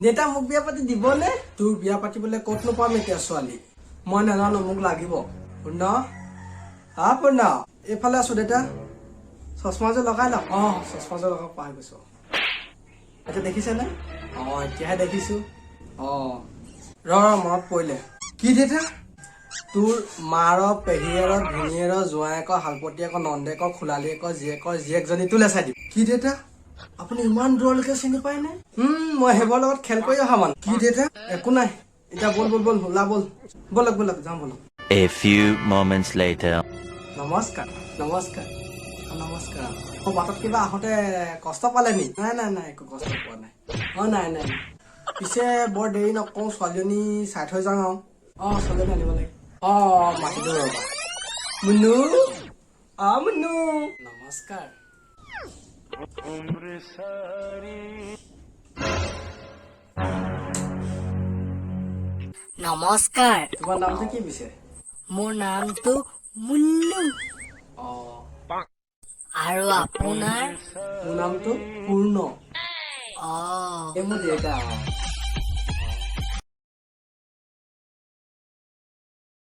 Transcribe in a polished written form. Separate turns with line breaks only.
দেউতা, মোক বিয়া পাতি দিবনে? তোৰ বিয়া পাতিবলৈ ক'তনো পাম এতিয়া ছোৱালী? মই নাজানো, মোক লাগিব। পূৰ্ণ, হা পূৰ্ণ, এইফালে আছো দেউতা। চশমাযোৰ লগাই লওক। অ, চশমাযোৰ লগাব পাহৰি গৈছো। এতিয়া দেখিছেনে? অ, এতিয়াহে দেখিছো। অ, ৰ ৰ, মনত পৰিলে। কি দেউতা? তোৰ মাৰ পেহীয়েৰ ভিনীয়েৰ জোঁৱায়েকৰ শালপতীয়েকৰ নন্দেকৰ খুলালীয়েকৰ জীয়েকৰ জীয়েকজনী তোলে চাই দিম। কি দেউতা, আপুনি ইমান দূৰলৈকে চিনি পায়নে? মই সেইবোৰৰ লগত খেল কৰি অহা মানুহ। কি দেউতা? একো নাই, এতিয়া ব'ল ব'ল ব'ল, ওলা ব'ল। ব'লক ব'লক, যাওঁ ব'লক।
A few moments later.
নমস্কাৰ, নমস্কাৰ, অ, নমস্কাৰ। অ, বাটত কিবা আহোঁতে কষ্ট পালে নি? নাই নাই নাই, একো কষ্ট পোৱা নাই। অ, নাই নাই নাই। পিছে বৰ দেৰি নকওঁ, ছোৱালীজনী চাই থৈ যাওঁ আৰু। অ, ছোৱালীজনী আনিব লাগে। অ, মাতি দিওঁ ৰ'বা। মুনু, অ মুনু, নমস্কাৰ।
নমস্কাৰ।
তোমাৰ নামটো কি পিছে?
মোৰ নামটো মুন্নু।
অ।
আৰু আপোনাৰ?
মোৰ নামটো পূৰ্ণ।
অ।
এই মোৰ দেউতা। অ।